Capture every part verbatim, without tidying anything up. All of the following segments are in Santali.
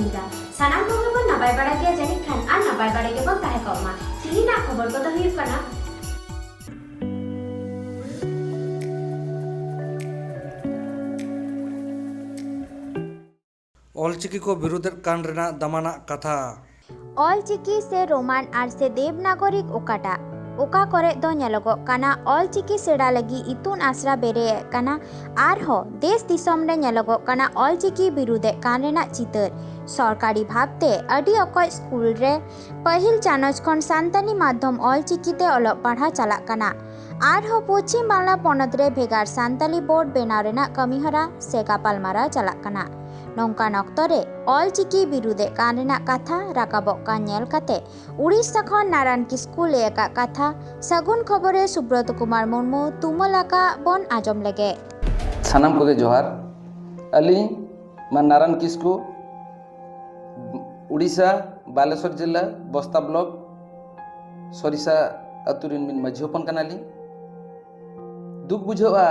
ᱮᱫᱟ᱾ ᱥᱟᱱᱟᱢ ᱠᱚᱜᱮ ᱵᱚᱱ ᱱᱟᱯᱟᱭ ᱵᱟᱲᱟ ᱜᱮᱭᱟ ᱡᱟᱹᱱᱤᱡ ᱠᱷᱟᱱ, ᱟᱨ ᱱᱟᱯᱟᱭ ᱵᱟᱲᱟ ᱜᱮᱵᱚᱱ ᱛᱟᱦᱮᱸ ᱠᱚᱜ ᱢᱟ᱾ ᱛᱮᱦᱮᱧᱟᱜ ᱠᱷᱚᱵᱚᱨ ᱠᱚᱫᱚ ᱦᱩᱭᱩᱜ ᱠᱟᱱᱟ, ᱚᱞᱪᱤᱠᱤ ᱠᱚ ᱵᱤᱨᱩᱫᱷᱮᱫ ᱠᱟᱱ ᱨᱮᱱᱟᱜ ᱫᱟᱢᱟᱱᱟᱜ ᱠᱟᱛᱷᱟ᱾ ᱚᱞᱪᱤᱠᱤ ᱥᱮ ᱨᱳᱢᱟᱱ ᱟᱨ ᱥᱮ ᱫᱮᱵᱽᱱᱟᱜᱚᱨᱤ ᱚᱠᱟᱴᱟᱜ? ᱚᱠᱟ ᱠᱚᱨᱮ ᱫᱚ ᱧᱮᱞᱚᱜᱚᱜ ᱠᱟᱱᱟ ᱚᱞᱪᱤᱠᱤ ᱥᱮᱬᱟ ᱞᱟᱹᱜᱤᱫ ᱤᱛᱩᱱ ᱟᱥᱲᱟ ᱵᱮᱨᱮᱫ ᱠᱟᱱᱟ, ᱟᱨᱦᱚᱸ ᱫᱮᱥ ᱫᱤᱥᱚᱢ ᱨᱮ ᱧᱮᱞᱚᱜᱚᱜ ᱠᱟᱱᱟ ᱚᱞᱪᱤᱠᱤ ᱵᱤᱨᱩᱫᱷᱮᱫ ᱠᱟᱱ ᱨᱮᱱᱟᱜ ᱪᱤᱛᱟᱹᱨ᱾ ᱥᱚᱨᱠᱟᱨᱤ ᱵᱷᱟᱵᱽᱛᱮ ᱟᱹᱰᱤ ᱚᱠᱚᱡ ᱥᱠᱩᱞ ᱨᱮ ᱯᱟᱹᱦᱤᱞ ᱪᱟᱱᱟᱪ ᱠᱷᱚᱱ ᱥᱟᱱᱛᱟᱞᱤ ᱢᱟᱫᱽᱫᱷᱚᱢ ᱚᱞᱪᱤᱠᱤ ᱛᱮ ᱚᱞᱚᱜ ᱯᱟᱲᱦᱟᱣ ᱪᱟᱞᱟᱜ ᱠᱟᱱᱟ᱾ ᱟᱨᱦᱚᱸ ᱯᱚᱪᱷᱤᱢ ᱵᱟᱝᱞᱟ ᱯᱚᱱᱚᱛ ᱨᱮ ᱵᱷᱮᱜᱟᱨ ᱥᱟᱱᱛᱟᱞᱤ ᱵᱳᱨᱰ ᱵᱮᱱᱟᱣ ᱨᱮᱱᱟᱜ ᱠᱟᱹᱢᱤᱦᱚᱨᱟ ᱥᱮ ᱜᱟᱯᱟᱞᱢᱟᱨᱟᱣ ᱪᱟᱞᱟᱜ ᱠᱟᱱᱟ᱾ ᱱᱚᱝᱠᱟᱱ ᱚᱠᱛᱚ ᱨᱮ ᱚᱞᱪᱤᱠᱤ ᱵᱤᱨᱩᱫᱷᱮᱫ ᱠᱟᱱ ᱨᱮᱱᱟᱜ ᱠᱟᱛᱷᱟ ᱨᱟᱠᱟᱵᱚᱜ ᱠᱟᱱ ᱧᱮᱞ ᱠᱟᱛᱮ ᱩᱲᱤᱥᱥᱟ ᱠᱷᱚᱱ ᱱᱟᱨᱟᱱ ᱠᱤᱥᱠᱩ ᱞᱟᱹᱭ ᱟᱠᱟᱫ ᱠᱟᱛᱷᱟ᱾ ᱥᱟᱹᱜᱩᱱ ᱠᱷᱚᱵᱚᱨ ᱨᱮ ᱥᱩᱵᱨᱚᱛ ᱠᱩᱢᱟᱨ ᱢᱩᱨᱢᱩ ᱛᱩᱢᱟᱹᱞ ᱟᱠᱟᱫ ᱵᱚᱱ ᱟᱸᱡᱚᱢ ᱞᱮᱜᱮ᱾ ᱥᱟᱱᱟᱢ ᱠᱚᱜᱮ ᱡᱚᱦᱟᱨ᱾ ᱟᱹᱞᱤᱧ ᱢᱟ ᱱᱟᱨᱟᱱ ᱠᱤᱥᱠᱩ, ᱩᱲᱤᱥᱥᱟ, ᱵᱟᱞᱮᱥᱚᱨ ᱡᱤᱞᱟ, ᱵᱚᱥᱛᱟ ᱵᱞᱚᱠ, ᱥᱚᱨᱤᱥᱟ ᱟᱹᱛᱩ ᱨᱮᱱ ᱢᱤᱫ ᱢᱟᱹᱡᱷᱤ ᱦᱚᱯᱚᱱ ᱠᱟᱱᱟᱞᱤᱧ᱾ ᱫᱩᱠ ᱵᱩᱡᱷᱟᱹᱜᱼᱟ,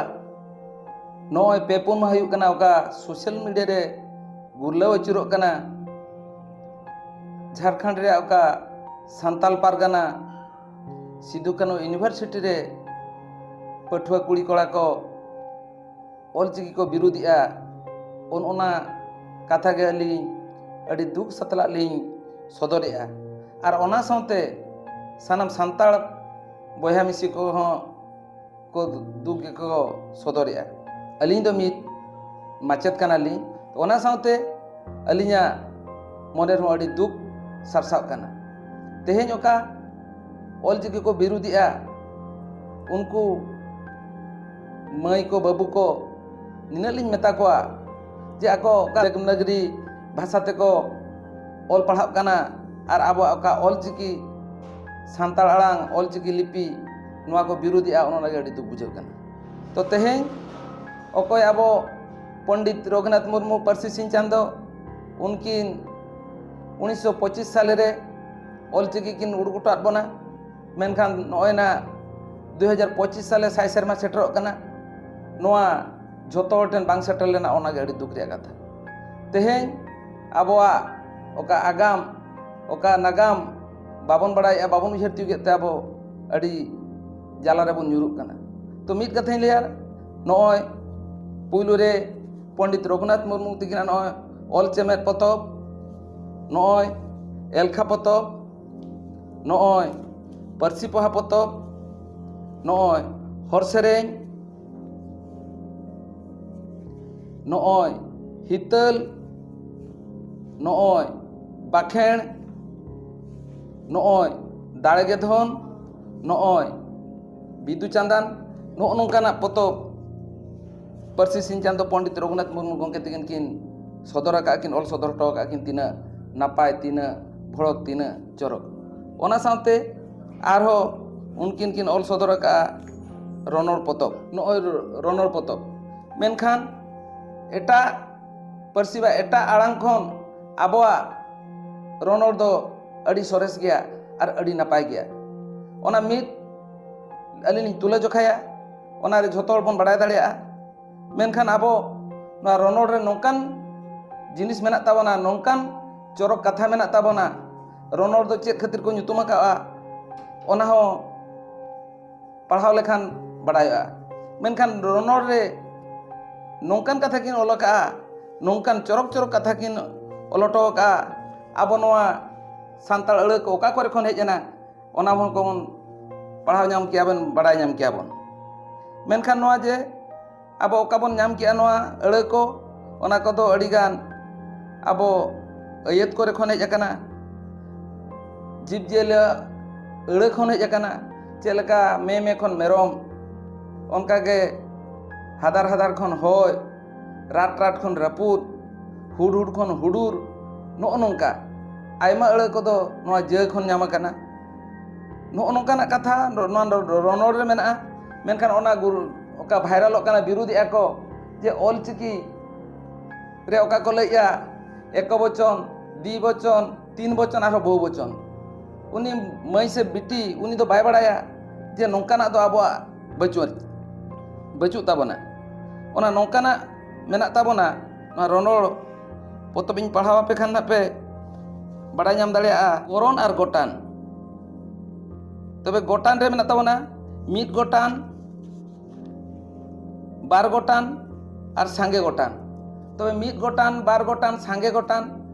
ᱱᱚᱜᱼᱚᱭ ᱯᱮ ᱯᱩᱱ ᱢᱟᱦᱟ ᱦᱩᱭᱩᱜ ᱠᱟᱱᱟ, ᱚᱠᱟ ᱥᱳᱥᱟᱞ ᱢᱤᱰᱤᱭᱟ ᱨᱮ ᱜᱩᱨᱞᱟᱹᱣ ᱟᱹᱪᱩᱨᱚᱜ ᱠᱟᱱᱟ, ᱡᱷᱟᱲᱠᱷᱚᱸᱰ ᱨᱮᱭᱟᱜ ᱚᱠᱟ ᱥᱟᱱᱛᱟᱞ ᱯᱟᱨᱜᱟᱱᱟ ᱥᱤᱫᱩ ᱠᱟᱹᱱᱦᱩ ᱤᱭᱩᱱᱤᱵᱷᱟᱨᱥᱤᱴᱤ ᱨᱮ ᱯᱟᱹᱴᱷᱩᱣᱟᱹ ᱠᱩᱲᱤ ᱠᱚᱲᱟ ᱠᱚ ᱚᱞᱪᱤᱠᱤ ᱠᱚ ᱵᱤᱨᱩᱫᱷᱮᱜᱼᱟ, ᱚᱱ ᱚᱱᱟ ᱠᱟᱛᱷᱟ ᱜᱮ ᱟᱹᱞᱤᱧ ᱟᱹᱰᱤ ᱫᱩᱠ ᱥᱟᱛᱞᱟᱜ ᱞᱤᱧ ᱥᱚᱫᱚᱨᱮᱜᱼᱟ᱾ ᱟᱨ ᱚᱱᱟ ᱥᱟᱶᱛᱮ ᱥᱟᱱᱟᱢ ᱥᱟᱱᱛᱟᱲ ᱵᱚᱭᱦᱟ ᱢᱤᱥᱤ ᱠᱚᱦᱚᱸ ᱠᱚ ᱫᱩᱠ ᱜᱮᱠᱚ ᱥᱚᱫᱚᱨᱮᱜᱼᱟ᱾ ᱟᱹᱞᱤᱧ ᱫᱚ ᱢᱤᱫ ᱢᱟᱪᱮᱫ ᱠᱟᱱᱟᱞᱤᱧ, ᱚᱱᱟ ᱥᱟᱶᱛᱮ ᱟᱹᱞᱤᱧᱟᱜ ᱢᱚᱱᱮ ᱨᱮᱦᱚᱸ ᱟᱹᱰᱤ ᱫᱩᱠ ᱥᱟᱨᱥᱟᱜ ᱠᱟᱱᱟ᱾ ᱛᱮᱦᱮᱧ ᱚᱠᱟ ᱚᱞᱪᱤᱠᱤ ᱠᱚ ᱵᱤᱨᱩᱫᱷᱮᱜᱼᱟ, ᱩᱱᱠᱩ ᱢᱟᱹᱭ ᱠᱚ, ᱵᱟᱹᱵᱩ ᱠᱚ, ᱱᱤᱱᱟᱹᱜ ᱞᱤᱧ ᱢᱮᱛᱟ ᱠᱚᱣᱟ ᱡᱮ ᱟᱠᱚ ᱚᱠᱟ ᱫᱮᱵᱽᱱᱟᱜᱽᱨᱤ ᱵᱷᱟᱥᱟ ᱛᱮᱠᱚ ᱚᱞ ᱯᱟᱲᱦᱟᱜ ᱠᱟᱱᱟ ᱟᱨ ᱟᱵᱚᱣᱟᱜ ᱚᱠᱟ ᱚᱞᱪᱤᱠᱤ, ᱥᱟᱱᱛᱟᱲ ᱟᱲᱟᱝ ᱚᱞᱪᱤᱠᱤ ᱞᱤᱯᱤ, ᱱᱚᱣᱟ ᱠᱚ ᱵᱤᱨᱩᱫᱷᱮᱜᱼᱟ, ᱚᱱᱟ ᱞᱟᱹᱜᱤᱫ ᱟᱹᱰᱤ ᱫᱩᱠ ᱵᱩᱡᱷᱟᱹᱜ ᱠᱟᱱᱟ᱾ ᱛᱚ ᱛᱮᱦᱮᱧ ᱚᱠᱚᱭ ᱟᱵᱚ ᱯᱚᱱᱰᱤᱛ ᱨᱚᱜᱷᱩᱱᱟᱛᱷ ᱢᱩᱨᱢᱩ, ᱯᱟᱹᱨᱥᱤ ᱥᱤᱧ ᱪᱟᱸᱫᱚ, ᱩᱱᱠᱤᱱ ᱩᱱᱤᱥᱥᱚ ᱯᱚᱸᱪᱤᱥ ᱥᱟᱞᱮ ᱨᱮ ᱚᱞᱪᱤᱠᱤ ᱠᱤᱱ ᱩᱰᱩᱠ ᱦᱚᱴᱚᱣᱟᱫ ᱵᱚᱱᱟ, ᱢᱮᱱᱠᱷᱟᱱ ᱱᱚᱜᱼᱚᱭ ᱱᱟ ᱫᱩ ᱦᱟᱡᱟᱨ ᱯᱚᱸᱪᱤᱥ ᱥᱟᱞᱮ ᱥᱟᱭ ᱥᱮᱨᱢᱟ ᱥᱮᱴᱮᱨᱚᱜ ᱠᱟᱱᱟ, ᱱᱚᱣᱟ ᱡᱷᱚᱛᱚ ᱦᱚᱲ ᱴᱷᱮᱱ ᱵᱟᱝ ᱥᱮᱴᱮᱨ ᱞᱮᱱᱟ, ᱚᱱᱟᱜᱮ ᱟᱹᱰᱤ ᱫᱩᱠ ᱨᱮᱭᱟᱜ ᱠᱟᱛᱷᱟ᱾ ᱛᱮᱦᱮᱧ ᱟᱵᱚᱣᱟᱜ ᱚᱠᱟ ᱟᱜᱟᱢ, ᱚᱠᱟ ᱱᱟᱜᱟᱢ ᱵᱟᱵᱚᱱ ᱵᱟᱲᱟᱭᱮᱫᱼᱟ, ᱵᱟᱵᱚᱱ ᱩᱭᱦᱟᱹᱨ ᱛᱤᱭᱳᱜᱮᱫ ᱛᱮ ᱟᱵᱚ ᱟᱹᱰᱤ ᱡᱟᱞᱟ ᱨᱮᱵᱚᱱ ᱧᱩᱨᱩᱜ ᱠᱟᱱᱟ᱾ ᱛᱚ ᱢᱤᱫ ᱠᱟᱛᱷᱟᱧ ᱞᱟᱹᱭᱟ, ᱱᱚᱜᱼᱚᱭ ᱯᱩᱭᱞᱩ ᱨᱮ ᱯᱚᱱᱰᱤᱛ ᱨᱚᱜᱷᱩᱱᱟᱛᱷ ᱢᱩᱨᱢᱩ ᱛᱤᱠᱤᱱᱟᱜ ᱱᱚᱜᱼᱚᱭ ᱚᱞ ᱪᱮᱢᱮᱫ ᱯᱚᱛᱚᱵ, ᱱᱚᱜᱼᱚᱭ ᱮᱞᱠᱷᱟ ᱯᱚᱛᱚᱵ, ᱱᱚᱜᱼᱚᱭ ᱯᱟᱹᱨᱥᱤ ᱯᱚᱦᱟ ᱯᱚᱛᱚᱵ, ᱱᱚᱜᱼᱚᱭ ᱦᱚᱨ ᱥᱮᱨᱮᱧ, ᱱᱚᱜᱼᱚᱭ ᱦᱤᱛᱟᱹᱞ, ᱱᱚᱜᱼᱚᱭ ᱵᱟᱠᱷᱮᱬ, ᱱᱚᱜᱼᱚᱭ ᱫᱟᱲᱮ ᱜᱮ ᱫᱷᱚᱱ, ᱱᱚᱜᱼᱚᱭ ᱵᱤᱫᱩ ᱪᱟᱸᱫᱟᱱ, ᱱᱚᱜᱼᱚ ᱱᱚᱝᱠᱟᱱᱟᱜ ᱯᱚᱛᱚᱵ ᱯᱟᱹᱨᱥᱤ ᱥᱤᱧ ᱪᱟᱸᱫᱚ ᱯᱚᱱᱰᱤᱛ ᱨᱚᱜᱷᱩᱱᱟᱛᱷ ᱢᱩᱨᱢᱩ ᱜᱚᱢᱠᱮ ᱛᱟᱹᱠᱤᱱ ᱠᱤᱱ ᱥᱚᱫᱚᱨ ᱟᱠᱟᱫ ᱠᱤᱱ, ᱚᱞ ᱥᱚᱫᱚᱨ ᱦᱚᱴᱚ ᱟᱠᱟᱫ ᱠᱤᱱ, ᱛᱤᱱᱟᱹᱜ ᱱᱟᱯᱟᱭ, ᱛᱤᱱᱟᱹᱜ ᱵᱷᱚᱲᱚᱠ, ᱛᱤᱱᱟᱹᱜ ᱪᱚᱨᱚᱠ᱾ ᱚᱱᱟ ᱥᱟᱶᱛᱮ ᱟᱨᱦᱚᱸ ᱩᱱᱠᱤᱱ ᱠᱤᱱ ᱚᱞ ᱥᱚᱫᱚᱨ ᱟᱠᱟᱫᱼᱟ ᱨᱚᱱᱚᱲ ᱯᱚᱛᱚᱵ, ᱱᱚᱜᱼᱚᱭ ᱨᱚᱱᱚᱲ ᱯᱚᱛᱚᱵ᱾ ᱢᱮᱱᱠᱷᱟᱱ ᱮᱴᱟᱜ ᱯᱟᱹᱨᱥᱤ ᱵᱟ ᱮᱴᱟᱜ ᱟᱲᱟᱝ ᱠᱷᱚᱱ ᱟᱵᱚᱣᱟᱜ ᱨᱚᱱᱚᱲ ᱫᱚ ᱟᱹᱰᱤ ᱥᱚᱨᱮᱥ ᱜᱮᱭᱟ ᱟᱨ ᱟᱹᱰᱤ ᱱᱟᱯᱟᱭ ᱜᱮᱭᱟ᱾ ᱚᱱᱟ ᱢᱤᱫ ᱟᱹᱞᱤᱧ ᱞᱤᱧ ᱛᱩᱞᱟᱹ ᱡᱚᱠᱷᱟᱭᱟ, ᱚᱱᱟᱨᱮ ᱡᱷᱚᱛᱚ ᱦᱚᱲ ᱵᱚᱱ ᱵᱟᱲᱟᱭ ᱫᱟᱲᱮᱭᱟᱜᱼᱟ᱾ ᱢᱮᱱᱠᱷᱟᱱ ᱟᱵᱚ ᱱᱚᱣᱟ ᱨᱚᱱᱚᱲ ᱨᱮ ᱱᱚᱝᱠᱟᱱ ᱡᱤᱱᱤᱥ ᱢᱮᱱᱟᱜ ᱛᱟᱵᱚᱱᱟ, ᱱᱚᱝᱠᱟᱱ ᱪᱚᱨᱚᱠ ᱠᱟᱛᱷᱟ ᱢᱮᱱᱟᱜ ᱛᱟᱵᱚᱱᱟ, ᱨᱚᱱᱚᱲ ᱫᱚ ᱪᱮᱫ ᱠᱷᱟᱹᱛᱤᱨ ᱠᱚ ᱧᱩᱛᱩᱢ ᱟᱠᱟᱫᱼᱟ, ᱚᱱᱟ ᱦᱚᱸ ᱯᱟᱲᱦᱟᱣ ᱞᱮᱠᱷᱟᱱ ᱵᱟᱲᱟᱭᱚᱜᱼᱟ᱾ ᱢᱮᱱᱠᱷᱟᱱ ᱨᱚᱱᱚᱲ ᱨᱮ ᱱᱚᱝᱠᱟᱱ ᱠᱟᱛᱷᱟ ᱠᱤᱱ ᱚᱞ ᱟᱠᱟᱫᱼᱟ, ᱱᱚᱝᱠᱟᱱ ᱪᱚᱨᱚᱠ ᱪᱚᱨᱚᱠ ᱠᱟᱛᱷᱟ ᱠᱤᱱ ᱚᱞ ᱦᱚᱴᱚ ᱟᱠᱟᱫᱼᱟ᱾ ᱟᱵᱚ ᱱᱚᱣᱟ ᱥᱟᱱᱛᱟᱲ ᱟᱹᱲᱟᱹ ᱠᱚ ᱚᱠᱟ ᱠᱚᱨᱮ ᱠᱷᱚᱱ ᱦᱮᱡ ᱮᱱᱟ, ᱚᱱᱟ ᱦᱚᱸ ᱠᱚᱵᱚᱱ ᱯᱟᱲᱦᱟᱣ ᱧᱟᱢ ᱠᱮᱭᱟ ᱵᱚᱱ, ᱵᱟᱲᱟᱭ ᱧᱟᱢ ᱠᱮᱭᱟ ᱵᱚᱱ᱾ ᱢᱮᱱᱠᱷᱟᱱ ᱱᱚᱣᱟ ᱡᱮ ᱟᱵᱚ ᱚᱠᱟ ᱵᱚᱱ ᱧᱟᱢ ᱠᱮᱜᱼᱟ ᱱᱚᱣᱟ ᱟᱹᱲᱟᱹ ᱠᱚ, ᱚᱱᱟ ᱠᱚᱫᱚ ᱟᱹᱰᱤᱜᱟᱱ ᱟᱵᱚ ᱟᱹᱭᱟᱹᱛ ᱠᱚᱨᱮ ᱠᱷᱚᱱ ᱦᱮᱡ ᱟᱠᱟᱱᱟ᱾ ᱡᱤᱵᱽᱼᱡᱤᱭᱟᱹᱞᱤ ᱟᱹᱲᱟᱹ ᱠᱷᱚᱱ ᱦᱮᱡ ᱟᱠᱟᱱᱟ, ᱪᱮᱫ ᱞᱮᱠᱟ ᱢᱮ ᱢᱮ ᱠᱷᱚᱱ ᱢᱮᱨᱚᱢ, ᱚᱱᱠᱟᱜᱮ ᱦᱟᱫᱟᱨ ᱦᱟᱫᱟᱨ ᱠᱷᱚᱱ ᱦᱚᱭ, ᱨᱟᱴ ᱨᱟᱴ ᱠᱷᱚᱱ ᱨᱟᱹᱯᱩᱫ, ᱦᱩᱰ ᱦᱩᱰ ᱠᱷᱚᱱ ᱦᱩᱰᱩᱨ, ᱱᱚᱜᱼᱚ ᱱᱚᱝᱠᱟ ᱟᱭᱢᱟ ᱟᱹᱲᱟᱹ ᱠᱚᱫᱚ ᱱᱚᱣᱟ ᱡᱟᱹ ᱠᱷᱚᱱ ᱧᱟᱢ ᱟᱠᱟᱱᱟ᱾ ᱱᱚᱜᱼᱚ ᱱᱚᱝᱠᱟᱱᱟᱜ ᱠᱟᱛᱷᱟ ᱱᱚᱣᱟ ᱨᱚᱱᱚᱲ ᱨᱮ ᱢᱮᱱᱟᱜᱼᱟ᱾ ᱢᱮᱱᱠᱷᱟᱱ ᱚᱱᱟ ᱜᱩᱨ-, ᱚᱠᱟ ᱵᱷᱟᱭᱨᱟᱞᱚᱜ ᱠᱟᱱᱟ, ᱵᱤᱨᱩᱫᱷᱮᱜᱼᱟ ᱠᱚ ᱡᱮ ᱚᱞ ᱪᱤᱠᱤ ᱨᱮ ᱚᱠᱟ ᱠᱚ ᱞᱟᱹᱭᱮᱜᱼᱟ ᱮᱠᱚ ᱵᱚᱪᱚᱱ, ᱫᱤ ᱵᱚᱪᱚᱱ, ᱛᱤᱱ ᱵᱚᱪᱚᱱ, ᱟᱨᱦᱚᱸ ᱵᱚᱦᱩ ᱵᱚᱪᱚᱱ᱾ ᱩᱱᱤ ᱢᱟᱹᱭ ᱥᱮ ᱵᱤᱴᱤ, ᱩᱱᱤ ᱫᱚ ᱵᱟᱭ ᱵᱟᱲᱟᱭᱟ ᱡᱮ ᱱᱚᱝᱠᱟᱱᱟᱜ ᱫᱚ ᱟᱵᱚᱣᱟᱜ ᱵᱟᱹᱪᱩᱜ, ᱵᱟᱹᱪᱩᱜ ᱛᱟᱵᱚᱱᱟ᱾ ᱚᱱᱟ ᱱᱚᱝᱠᱟᱱᱟᱜ ᱢᱮᱱᱟᱜ ᱛᱟᱵᱚᱱᱟ, ᱱᱚᱣᱟ ᱨᱚᱱᱚᱲ ᱯᱚᱛᱚᱵ ᱤᱧ ᱯᱟᱲᱦᱟᱣ ᱟᱯᱮ ᱠᱷᱟᱱ ᱱᱟᱜ ᱯᱮ ᱵᱟᱲᱟᱭ ᱧᱟᱢ ᱫᱟᱲᱮᱭᱟᱜᱼᱟ᱾ ᱜᱚᱨᱚᱱ ᱟᱨ ᱜᱚᱴᱟᱱ᱾ ᱛᱚᱵᱮ ᱜᱚᱴᱟᱱ ᱨᱮ ᱢᱮᱱᱟᱜ ᱛᱟᱵᱚᱱᱟ ᱢᱤᱫ ᱜᱚᱴᱟᱱ, ᱵᱟᱨ ᱜᱚᱴᱟᱱ ᱟᱨ ᱥᱟᱸᱜᱮ ᱜᱚᱴᱟᱱ᱾ ᱛᱚᱵᱮ ᱢᱤᱫ ᱜᱚᱴᱟᱱ, ᱵᱟᱨ ᱜᱚᱴᱟᱱ, ᱥᱟᱸᱜᱮ ᱜᱚᱴᱟᱱ,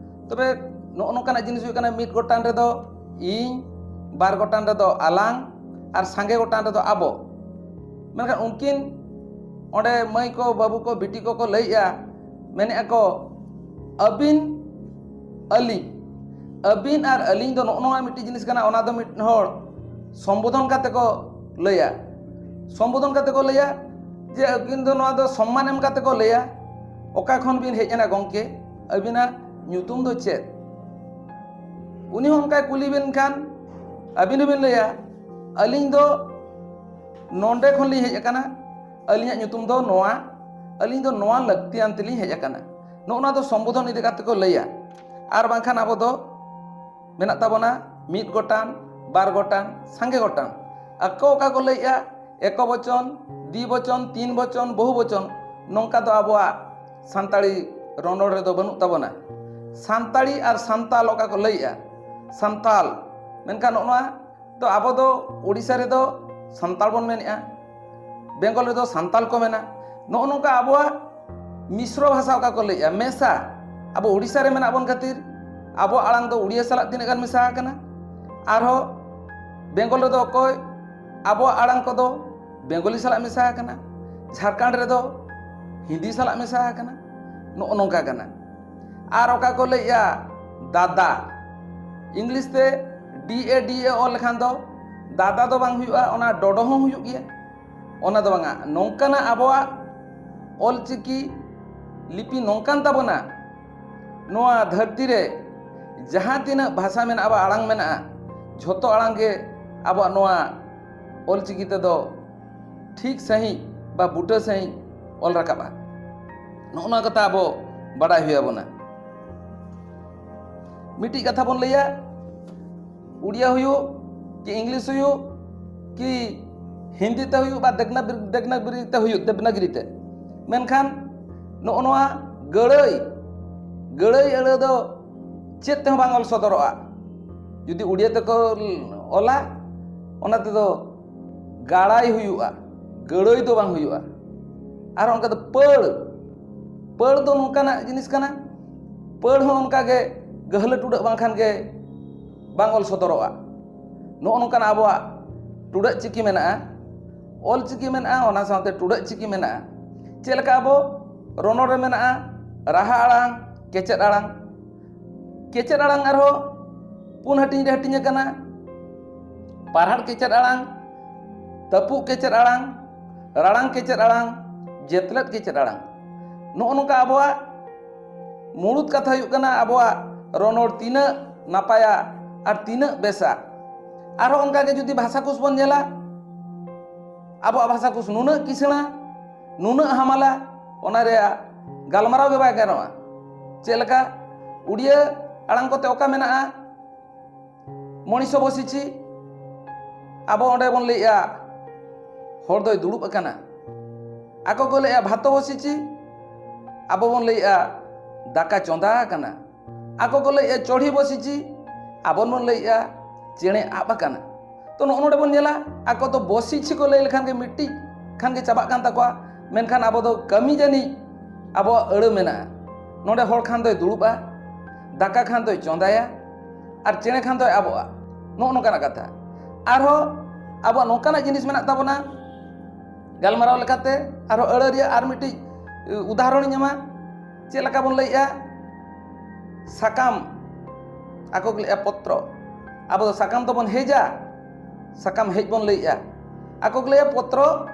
ᱛᱚᱵᱮ ᱱᱚᱜᱼᱚ ᱱᱚᱝᱠᱟᱱᱟᱜ ᱡᱤᱱᱤᱥ ᱦᱩᱭᱩᱜ ᱠᱟᱱᱟ, ᱢᱤᱫ ᱜᱚᱴᱟᱱ ᱨᱮᱫᱚ ᱤᱧ, ᱵᱟᱨ ᱜᱚᱴᱟᱱ ᱨᱮᱫᱚ ᱟᱞᱟᱝ, ᱟᱨ ᱥᱟᱸᱜᱮ ᱜᱚᱴᱟᱱ ᱨᱮᱫᱚ ᱟᱵᱚ᱾ ᱢᱮᱱᱠᱷᱟᱱ ᱩᱱᱠᱤᱱ ᱚᱸᱰᱮ ᱢᱟᱹᱭ ᱠᱚ, ᱵᱟᱹᱵᱩ ᱠᱚ, ᱵᱤᱴᱤ ᱠᱚᱠᱚ ᱞᱟᱹᱭᱮᱜᱼᱟ, ᱢᱮᱱᱮᱫᱼᱟ ᱠᱚ, ᱟᱹᱵᱤᱱ, ᱟᱹᱞᱤᱧ᱾ ᱟᱹᱵᱤᱱ ᱟᱨ ᱟᱹᱞᱤᱧ ᱫᱚ ᱱᱚᱜᱼᱚ ᱱᱚᱣᱟ ᱢᱤᱫᱴᱤᱡ ᱡᱤᱱᱤᱥ ᱠᱟᱱᱟ, ᱚᱱᱟ ᱫᱚ ᱢᱤᱫ ᱦᱚᱲ ᱥᱚᱢᱵᱳᱫᱷᱚᱱ ᱠᱟᱛᱮ ᱠᱚ ᱞᱟᱹᱭᱟ᱾ ᱥᱚᱢᱵᱳᱫᱷᱚᱱ ᱠᱟᱛᱮ ᱠᱚ ᱞᱟᱹᱭᱟ ᱡᱮ ᱟᱹᱵᱤᱱ ᱫᱚ, ᱱᱚᱣᱟ ᱫᱚ ᱥᱚᱢᱢᱟᱱ ᱮᱢ ᱠᱟᱛᱮ ᱠᱚ ᱞᱟᱹᱭᱟ, "ᱚᱠᱟ ᱠᱷᱚᱱ ᱵᱤᱱ ᱦᱮᱡ ᱮᱱᱟ ᱜᱚᱢᱠᱮ? ᱟᱹᱵᱤᱱᱟᱜ ᱧᱩᱛᱩᱢ ᱫᱚ ᱪᱮᱫ?" ᱩᱱᱤ ᱦᱚᱸ ᱚᱱᱠᱟᱭ ᱠᱩᱞᱤ ᱵᱤᱱ ᱠᱷᱟᱱ, ᱟᱹᱵᱤᱱ ᱦᱚᱸᱵᱤᱱ ᱞᱟᱹᱭᱟ, "ᱟᱹᱞᱤᱧ ᱫᱚ ᱱᱚᱰᱮ ᱠᱷᱚᱱ ᱞᱤᱧ ᱦᱮᱡ ᱟᱠᱟᱱᱟ, ᱟᱹᱞᱤᱧᱟᱜ ᱧᱩᱛᱩᱢ ᱫᱚ ᱱᱚᱣᱟ, ᱟᱹᱞᱤᱧ ᱫᱚ ᱱᱚᱣᱟ ᱞᱟᱹᱠᱛᱤᱭᱟᱱ ᱛᱮᱞᱤᱧ ᱦᱮᱡ ᱟᱠᱟᱱᱟ᱾" ᱱᱚᱜᱼᱚ ᱱᱚᱣᱟ ᱫᱚ ᱥᱚᱢᱵᱳᱫᱷᱚᱱ ᱤᱫᱤ ᱠᱟᱛᱮ ᱠᱚ ᱞᱟᱹᱭᱟ᱾ ᱟᱨ ᱵᱟᱝᱠᱷᱟᱱ ᱟᱵᱚ ᱫᱚ ᱢᱮᱱᱟᱜ ᱛᱟᱵᱚᱱᱟ ᱢᱤᱫ ᱜᱚᱴᱟᱝ, ᱵᱟᱨ ᱜᱚᱴᱟᱝ, ᱥᱟᱸᱜᱮ ᱜᱚᱴᱟᱝ᱾ ᱟᱠᱚ ᱚᱠᱟ ᱠᱚ ᱞᱟᱹᱭᱮᱜᱼᱟ, ᱮᱠᱚ ᱵᱚᱪᱚᱱ, ᱫᱤ ᱵᱚᱪᱚᱱ, ᱛᱤᱱ ᱵᱚᱪᱚᱱ, ᱵᱚᱦᱩ ᱵᱚᱪᱚᱱ, ᱱᱚᱝᱠᱟ ᱫᱚ ᱟᱵᱚᱣᱟᱜ ᱥᱟᱱᱛᱟᱲᱤ ᱨᱚᱱᱚᱲ ᱨᱮᱫᱚ ᱵᱟᱹᱱᱩᱜ ᱛᱟᱵᱚᱱᱟ᱾ ᱥᱟᱱᱛᱟᱲᱤ ᱟᱨ ᱥᱟᱱᱛᱟᱞ ᱚᱠᱟ ᱠᱚ ᱞᱟᱹᱭᱮᱜᱼᱟ, ᱥᱟᱱᱛᱟᱞ, ᱢᱮᱱᱠᱷᱟᱱ ᱱᱚᱜᱼᱚ ᱱᱚᱣᱟ ᱫᱚ ᱟᱵᱚ ᱫᱚ ᱳᱰᱤᱥᱟ ᱨᱮᱫᱚ ᱥᱟᱱᱛᱟᱲ ᱵᱚᱱ ᱢᱮᱱᱮᱜᱼᱟ, ᱵᱮᱝᱜᱚᱞ ᱨᱮᱫᱚ ᱥᱟᱱᱛᱟᱞ ᱠᱚ ᱢᱮᱱᱟ᱾ ᱱᱚᱜᱼᱚ ᱱᱚᱝᱠᱟ ᱟᱵᱚᱣᱟᱜ ᱢᱤᱥᱨᱚ ᱵᱷᱟᱥᱟ ᱚᱠᱟ ᱠᱚ ᱞᱟᱹᱭᱮᱜᱼᱟ, ᱢᱮᱥᱟ᱾ ᱟᱵᱚ ᱳᱰᱤᱥᱟ ᱨᱮ ᱢᱮᱱᱟᱜ ᱵᱚᱱ ᱠᱷᱟᱹᱛᱤᱨ ᱟᱵᱚᱣᱟᱜ ᱟᱲᱟᱝ ᱫᱚ ᱩᱲᱤᱭᱟ ᱥᱟᱞᱟᱜ ᱛᱤᱱᱟᱹᱜ ᱜᱟᱱ ᱢᱮᱥᱟ ᱟᱠᱟᱱᱟ, ᱟᱨᱦᱚᱸ ᱵᱮᱝᱜᱚᱞ ᱨᱮᱫᱚ ᱚᱠᱚᱭ ᱟᱵᱚᱣᱟᱜ ᱟᱲᱟᱝ ᱠᱚᱫᱚ ᱵᱮᱝᱜᱚᱞᱤ ᱥᱟᱞᱟᱜ ᱢᱮᱥᱟ ᱟᱠᱟᱱᱟ, ᱡᱷᱟᱲᱠᱷᱚᱸᱰ ᱨᱮᱫᱚ ᱦᱤᱱᱫᱤ ᱥᱟᱞᱟᱜ ᱢᱮᱥᱟ ᱟᱠᱟᱱᱟ᱾ ᱱᱚᱜᱼᱚ ᱱᱚᱝᱠᱟ ᱠᱟᱱᱟ᱾ ᱟᱨ ᱚᱠᱟ ᱠᱚ ᱞᱟᱹᱭᱮᱜᱼᱟ ᱫᱟᱫᱟ, ᱤᱝᱞᱤᱥ ᱛᱮ ᱰᱤ ᱮ ᱰᱤ ᱮ ᱚᱞ ᱞᱮᱠᱷᱟᱱ ᱫᱚ ᱫᱟᱫᱟ ᱫᱚ ᱵᱟᱝ ᱦᱩᱭᱩᱜᱼᱟ, ᱚᱱᱟ ᱰᱚᱰᱚ ᱦᱚᱸ ᱦᱩᱭᱩᱜ ᱜᱮᱭᱟ᱾ ᱚᱱᱟ ᱫᱚ ᱵᱟᱝᱟ, ᱱᱚᱝᱠᱟᱱᱟᱜ ᱟᱵᱚᱣᱟᱜ ᱚᱞᱪᱤᱠᱤ ᱞᱤᱯᱤ ᱱᱚᱝᱠᱟᱱ ᱛᱟᱵᱚᱱᱟ, ᱱᱚᱣᱟ ᱫᱷᱟᱹᱨᱛᱤ ᱨᱮ ᱡᱟᱦᱟᱸ ᱛᱤᱱᱟᱹᱜ ᱵᱷᱟᱥᱟ ᱢᱮᱱᱟᱜᱼᱟ, ᱟᱵᱚᱣᱟᱜ ᱟᱲᱟᱝ ᱢᱮᱱᱟᱜᱼᱟ, ᱡᱷᱚᱛᱚ ᱟᱲᱟᱝ ᱜᱮ ᱟᱵᱚᱣᱟᱜ ᱱᱚᱣᱟ ᱚᱞᱪᱤᱠᱤ ᱛᱮᱫᱚ ᱴᱷᱤᱠ ᱥᱟᱺᱦᱤᱡ ᱵᱟ ᱵᱩᱴᱟᱹ ᱥᱟᱺᱦᱤᱡ ᱚᱞ ᱨᱟᱠᱟᱵᱼᱟ᱾ ᱱᱚᱜᱼᱚ ᱱᱚᱣᱟ ᱠᱟᱛᱷᱟ ᱟᱵᱚ ᱵᱟᱰᱟᱭ ᱦᱩᱭ ᱟᱵᱚᱱᱟ᱾ ᱢᱤᱫᱴᱤᱡ ᱠᱟᱛᱷᱟ ᱵᱚᱱ ᱞᱟᱹᱭᱟ, ᱩᱲᱤᱭᱟ ᱦᱩᱭᱩᱜ ᱠᱤ ᱤᱝᱞᱤᱥ ᱦᱩᱭᱩᱜ ᱠᱤ ᱦᱤᱱᱫᱤ ᱛᱮ ᱦᱩᱭᱩᱜ ᱵᱟ ᱫᱮᱵᱽᱱᱟᱜᱨᱤ, ᱫᱮᱵᱽᱱᱟᱜᱨᱤ ᱛᱮ ᱦᱩᱭᱩᱜ, ᱫᱮᱵᱽᱱᱟᱜᱨᱤ ᱛᱮ, ᱢᱮᱱᱠᱷᱟᱱ ᱱᱚᱜᱼᱚ ᱱᱚᱣᱟ ᱜᱟᱹᱲᱟᱹᱭ ᱜᱟᱹᱲᱟᱹᱭ ᱟᱹᱲᱟᱹ ᱫᱚ ᱪᱮᱫ ᱛᱮᱦᱚᱸ ᱵᱟᱝ ᱚᱞ ᱥᱚᱫᱚᱨᱚᱜᱼᱟ᱾ ᱡᱩᱫᱤ ᱩᱲᱤᱭᱟᱹ ᱛᱮᱠᱚ ᱚᱞᱟ, ᱚᱱᱟ ᱛᱮᱫᱚ ᱜᱟᱲᱟᱭ ᱦᱩᱭᱩᱜᱼᱟ, ᱜᱟᱹᱲᱟᱹᱭ ᱫᱚ ᱵᱟᱝ ᱦᱩᱭᱩᱜᱼᱟ᱾ ᱟᱨ ᱚᱱᱠᱟ ᱫᱚ ᱯᱟᱹᱲ, ᱯᱟᱹᱲ ᱫᱚ ᱱᱚᱝᱠᱟᱱᱟᱜ ᱡᱤᱱᱤᱥ ᱠᱟᱱᱟ, ᱯᱟᱹᱲ ᱦᱚᱸ ᱚᱱᱠᱟ ᱜᱮ ᱜᱟᱹᱦᱞᱟᱹ ᱴᱩᱰᱟᱹᱜ ᱵᱟᱝᱠᱷᱟᱱ ᱜᱮ ᱵᱟᱝ ᱚᱞ ᱥᱚᱫᱚᱨᱚᱜᱼᱟ᱾ ᱱᱚᱜᱼᱚ ᱱᱚᱝᱠᱟᱱᱟᱜ ᱟᱵᱚᱣᱟᱜ ᱴᱩᱰᱟᱹᱜ ᱪᱤᱠᱤ ᱢᱮᱱᱟᱜᱼᱟ, ᱚᱞ ᱪᱤᱠᱤ ᱢᱮᱱᱟᱜᱼᱟ, ᱚᱱᱟ ᱥᱟᱶᱛᱮ ᱴᱩᱰᱟᱹᱜ ᱪᱤᱠᱤ ᱢᱮᱱᱟᱜᱼᱟ᱾ ᱪᱮᱫ ᱞᱮᱠᱟ ᱟᱵᱚ ᱨᱚᱱᱚᱲ ᱨᱮ ᱢᱮᱱᱟᱜᱼᱟ ᱨᱟᱦᱟ ᱟᱲᱟᱝ, ᱠᱮᱪᱮᱫ ᱟᱲᱟᱝ, ᱠᱮᱪᱮᱫ ᱟᱲᱟᱝ ᱟᱨᱦᱚᱸ ᱯᱩᱱ ᱦᱟᱹᱴᱤᱧ ᱨᱮ ᱦᱟᱹᱴᱤᱧ ᱟᱠᱟᱱᱟ, ᱯᱟᱨᱦᱟᱲ ᱠᱮᱪᱮᱫ ᱟᱲᱟᱝ, ᱛᱟᱹᱯᱩᱜ ᱠᱮᱪᱮᱫ ᱟᱲᱟᱝ, ᱨᱟᱲᱟᱝ ᱠᱮᱪᱮᱫ ᱟᱲᱟᱝ, ᱡᱮᱛᱞᱮᱫ ᱠᱮᱪᱮᱫ ᱟᱲᱟᱝ᱾ ᱱᱚᱜᱼᱚ ᱱᱚᱝᱠᱟ ᱟᱵᱚᱣᱟᱜ ᱢᱩᱲᱩᱫ ᱠᱟᱛᱷᱟ ᱦᱩᱭᱩᱜ ᱠᱟᱱᱟ ᱟᱵᱚᱣᱟᱜ ᱨᱚᱱᱚᱲ ᱛᱤᱱᱟᱹᱜ ᱱᱟᱯᱟᱭᱟ ᱟᱨ ᱛᱤᱱᱟᱹᱜ ᱵᱮᱥᱟ᱾ ᱟᱨᱦᱚᱸ ᱚᱱᱠᱟᱜᱮ ᱡᱩᱫᱤ ᱵᱷᱟᱥᱟ ᱠᱳᱥ ᱵᱚᱱ ᱧᱮᱞᱟ, ᱟᱵᱚᱣᱟᱜ ᱵᱷᱟᱥᱟ ᱠᱳᱥ ᱱᱩᱱᱟᱹᱜ ᱠᱤᱥᱟᱹᱬᱟ, ᱱᱩᱱᱟᱹᱜ ᱦᱟᱢᱟᱞᱟ, ᱚᱱᱟ ᱨᱮᱭᱟᱜ ᱜᱟᱞᱢᱟᱨᱟᱣ ᱜᱮ ᱵᱟᱭ ᱜᱟᱱᱚᱜᱼᱟ᱾ ᱪᱮᱫ ᱞᱮᱠᱟ ᱩᱲᱤᱭᱟᱹ ᱟᱲᱟᱝ ᱠᱚᱛᱮ ᱚᱠᱟ ᱢᱮᱱᱟᱜᱼᱟ, ᱢᱚᱱᱤᱥᱚ ᱵᱚᱥᱤᱪᱷᱤ, ᱟᱵᱚ ᱚᱸᱰᱮ ᱵᱚᱱ ᱞᱟᱹᱭᱮᱜᱼᱟ ᱦᱚᱲ ᱫᱚᱭ ᱫᱩᱲᱩᱵ ᱟᱠᱟᱱᱟ᱾ ᱟᱠᱚ ᱠᱚ ᱞᱟᱹᱭᱮᱜᱼᱟ ᱵᱷᱟᱛᱚ ᱵᱚᱥᱤᱪᱷᱤ, ᱟᱵᱚ ᱵᱚᱱ ᱞᱟᱹᱭᱮᱜᱼᱟ ᱫᱟᱠᱟ ᱪᱚᱸᱫᱟ ᱟᱠᱟᱱᱟ᱾ ᱟᱠᱚ ᱠᱚ ᱞᱟᱹᱭᱮᱜᱼᱟ ᱪᱚᱲᱦᱤ ᱵᱚᱥᱤᱪᱷᱤ, ᱟᱵᱚ ᱵᱚᱱ ᱞᱟᱹᱭᱮᱜᱼᱟ ᱪᱮᱬᱮ ᱟᱵ ᱟᱠᱟᱱᱟ᱾ ᱛᱚ, ᱱᱚᱜᱼᱚ ᱱᱚᱰᱮ ᱵᱚᱱ ᱧᱮᱞᱟ, ᱟᱠᱚ ᱫᱚ ᱵᱚᱥᱤᱪᱷᱤ ᱠᱚ ᱞᱟᱹᱭ ᱞᱮᱠᱷᱟᱱ ᱜᱮ ᱢᱤᱫᱴᱤᱡ ᱠᱷᱟᱱ ᱜᱮ ᱪᱟᱵᱟᱜ ᱠᱟᱱ ᱛᱟᱠᱚᱣᱟ, ᱢᱮᱱᱠᱷᱟᱱ ᱟᱵᱚ ᱫᱚ ᱠᱟᱹᱢᱤ ᱡᱟᱹᱱᱤᱡ ᱟᱵᱚᱣᱟᱜ ᱟᱹᱲᱟᱹ ᱢᱮᱱᱟᱜᱼᱟ᱾ ᱱᱚᱰᱮ ᱦᱚᱲ ᱠᱷᱟᱱ ᱫᱚᱭ ᱫᱩᱲᱩᱵᱼᱟ, ᱫᱟᱠᱟ ᱠᱷᱟᱱ ᱫᱚᱭ ᱪᱚᱸᱫᱟᱭᱟ, ᱟᱨ ᱪᱮᱬᱮ ᱠᱷᱟᱱ ᱫᱚᱭ ᱟᱵᱚᱜᱼᱟ᱾ ᱱᱚᱜᱼᱚ ᱱᱚᱝᱠᱟᱱᱟᱜ ᱠᱟᱛᱷᱟ᱾ ᱟᱨᱦᱚᱸ ᱟᱵᱚᱣᱟᱜ ᱱᱚᱝᱠᱟᱱᱟᱜ ᱡᱤᱱᱤᱥ ᱢᱮᱱᱟᱜ ᱛᱟᱵᱚᱱᱟ, ᱜᱟᱞᱢᱟᱨᱟᱣ ᱞᱮᱠᱟᱛᱮ ᱟᱨᱦᱚᱸ ᱟᱹᱲᱟᱹ ᱨᱮᱭᱟᱜ ᱟᱨ ᱢᱤᱫᱴᱤᱡ ᱩᱫᱟᱦᱚᱨᱚᱱᱤᱧ ᱮᱢᱟ᱾ ᱪᱮᱫ ᱞᱮᱠᱟ ᱵᱚᱱ ᱞᱟᱹᱭᱮᱜᱼᱟ? ᱥᱟᱠᱟᱢ, ᱟᱠᱚ ᱠᱚ ᱞᱟᱹᱭᱮᱜᱼᱟ ᱯᱚᱛᱨᱚ᱾ ᱟᱵᱚ ᱫᱚ ᱥᱟᱠᱟᱢ ᱫᱚᱵᱚᱱ ᱦᱮᱡᱟ, ᱥᱟᱠᱟᱢ ᱦᱮᱡ ᱵᱚᱱ ᱞᱟᱹᱭᱮᱜᱼᱟ᱾ ᱟᱠᱚ ᱠᱚ ᱞᱟᱹᱭᱟ ᱯᱚᱛᱨᱚ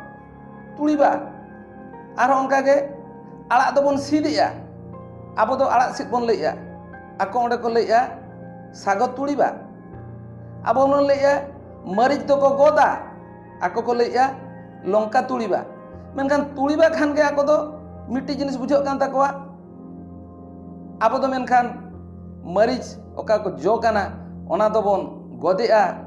ᱛᱩᱲᱤᱵᱟ᱾ ᱟᱨᱦᱚᱸ ᱚᱱᱠᱟᱜᱮ ᱟᱲᱟᱜ ᱫᱚᱵᱚᱱ ᱥᱤᱫᱮᱜᱼᱟ, ᱟᱵᱚ ᱫᱚ ᱟᱲᱟᱜ ᱥᱤᱫ ᱵᱚᱱ ᱞᱟᱹᱭᱮᱜᱼᱟ᱾ ᱟᱠᱚ ᱚᱸᱰᱮ ᱠᱚ ᱞᱟᱹᱭᱮᱜᱼᱟ ᱥᱟᱜᱚ ᱛᱩᱲᱤᱵᱟ᱾ ᱟᱵᱚ ᱵᱚᱱ ᱞᱟᱹᱭᱮᱜᱼᱟ ᱢᱟᱹᱨᱤᱪ ᱫᱚᱠᱚ ᱜᱚᱫᱟ, ᱟᱠᱚ ᱠᱚ ᱞᱟᱹᱭᱮᱜᱼᱟ ᱞᱚᱝᱠᱟ ᱛᱩᱲᱤᱵᱟ᱾ ᱢᱮᱱᱠᱷᱟᱱ ᱛᱩᱲᱤᱵᱟ ᱠᱷᱟᱱ ᱜᱮ ᱟᱠᱚ ᱫᱚ ᱢᱤᱫᱴᱤᱡ ᱡᱤᱱᱤᱥ ᱵᱩᱡᱷᱟᱹᱜ ᱠᱟᱱ ᱛᱟᱠᱚᱣᱟ᱾ ᱟᱵᱚ ᱫᱚ ᱢᱮᱱᱠᱷᱟᱱ ᱢᱟᱹᱨᱤᱪ ᱚᱠᱟ ᱠᱚ ᱡᱚ ᱠᱟᱱᱟ, ᱚᱱᱟ ᱫᱚᱵᱚᱱ ᱜᱚᱫᱮᱜᱼᱟ,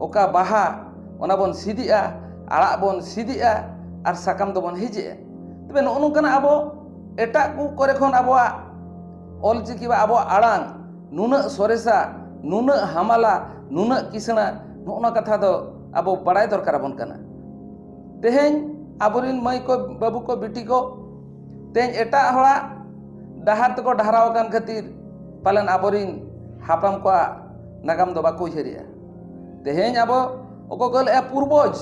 ᱚᱠᱟ ᱵᱟᱦᱟ, ᱚᱱᱟ ᱵᱚᱱ ᱥᱤᱫᱮᱜᱼᱟ, ᱟᱲᱟᱜ ᱵᱚᱱ ᱥᱤᱫᱮᱜᱼᱟ, ᱟᱨ ᱥᱟᱠᱟᱢ ᱫᱚᱵᱚᱱ ᱦᱮᱡᱮᱜᱼᱟ᱾ ᱛᱚᱵᱮ ᱱᱚᱜᱼᱚ ᱱᱚᱝᱠᱟᱱᱟᱜ ᱟᱵᱚ ᱮᱴᱟᱜ ᱠᱚ ᱠᱚᱨᱮ ᱠᱷᱚᱱ ᱟᱵᱚᱣᱟᱜ ᱚᱞᱪᱤᱠᱤ ᱵᱟ ᱟᱵᱚᱣᱟᱜ ᱟᱲᱟᱝ ᱱᱩᱱᱟᱹᱜ ᱥᱚᱨᱮᱥᱟ, ᱱᱩᱱᱟᱹᱜ ᱦᱟᱢᱟᱞᱟ, ᱱᱩᱱᱟᱹᱜ ᱠᱤᱥᱟᱹᱬᱟ, ᱱᱚᱜᱼᱚ ᱱᱚᱣᱟ ᱠᱟᱛᱷᱟ ᱫᱚ ᱟᱵᱚ ᱵᱟᱲᱟᱭ ᱫᱚᱨᱠᱟᱨ ᱟᱵᱚᱱ ᱠᱟᱱᱟ᱾ ᱛᱮᱦᱮᱧ ᱟᱵᱚᱨᱤᱱ ᱢᱟᱹᱭ ᱠᱚ, ᱵᱟᱹᱵᱩ ᱠᱚ, ᱵᱤᱴᱤ ᱠᱚ ᱛᱮᱦᱮᱧ ᱮᱴᱟᱜ ᱦᱚᱲᱟᱜ ᱰᱟᱦᱟᱨ ᱛᱮᱠᱚ ᱰᱟᱦᱨᱟᱣ ᱟᱠᱟᱱ ᱠᱷᱟᱹᱛᱤᱨ ᱯᱟᱞᱮᱱ ᱟᱵᱚᱨᱤᱱ ᱦᱟᱯᱲᱟᱢ ᱠᱚᱣᱟᱜ ᱱᱟᱜᱟᱢ ᱫᱚ ᱵᱟᱠᱚ ᱩᱭᱦᱟᱹᱨᱮᱜᱼᱟ᱾ ᱛᱮᱦᱮᱧ ᱟᱵᱚ ᱚᱠᱚᱭ ᱠᱚ ᱞᱟᱹᱭᱟ ᱯᱩᱨᱵᱚᱡᱽ,